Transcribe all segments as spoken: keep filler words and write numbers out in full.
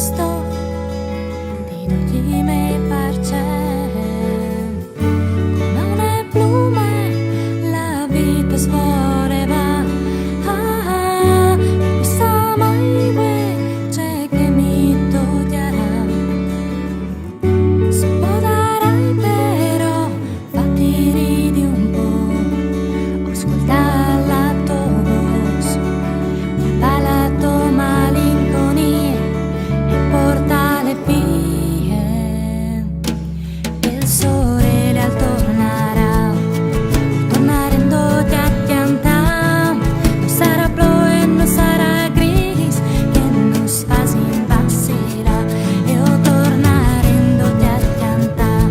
Sto di tutti i miei parcè, come una plume la vita svoleva. Ah, ah, e questa mai c'è che mi toglierà. Se podarai però fatti ridi un po', ascolta la tua voce, la tua malinconia e portale via. Il sole al tornarà, tornare in dote a piantà, non sarà blu e non sarà gris, che non sfasi in bassi e o tornare in dote a piantà.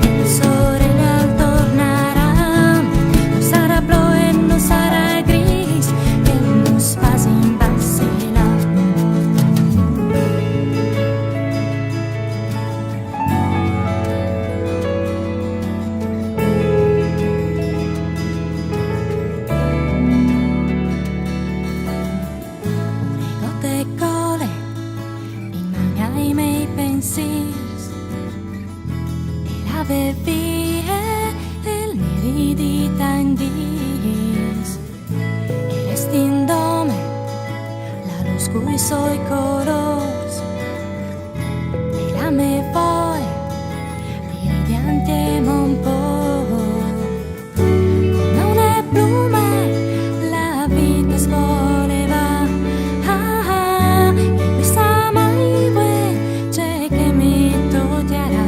Il sole al tornarà, non sarà blu e non sarà gris, che non sfasi in bassi. Una gota de cole in man ai miei pensieri e la bevie il neri di tangis e resti in dome la luz cui soi colors e la me voe di diante un po'. Non è blu, ma la vita svoleva. Ah, ah, e questa mai c'è che mi toglierà.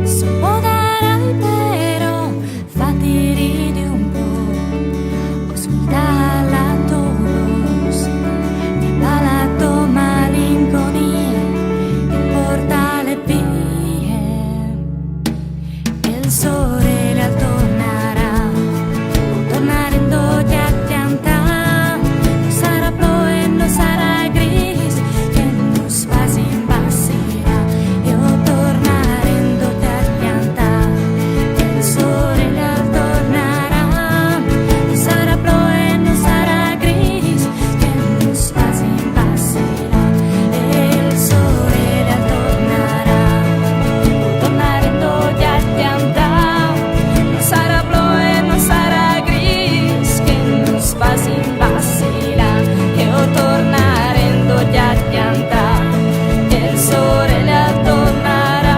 Se podarai però fatti ridi un po', ascolta la tua voce, la tua malinconia e portale via. Il sole al tornarà, tornare in dote a piantà, non sarà blu e non sarà gris, che non sfasi in bassi. Io tornare in dote a piantà, il sole al tornarà, non sarà blu e non sarà gris, che non sfasi in bassi. Il sole al tornarà, tornare in dote a piantà, non sarà blu e non sarà gris, che non sfasi in bassi. Io tornare in dote a piantà, che il sole al tornarà,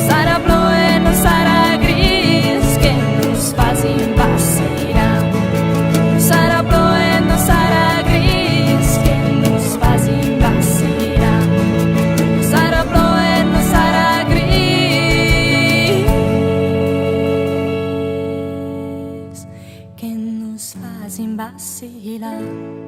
sarà blu e non sarà gris, che non sfasi in bassi. Sarà blu e non sarà gris, che non sfasi in bassi. Sarà blu e non sarà gris, che non sfasi in bassi.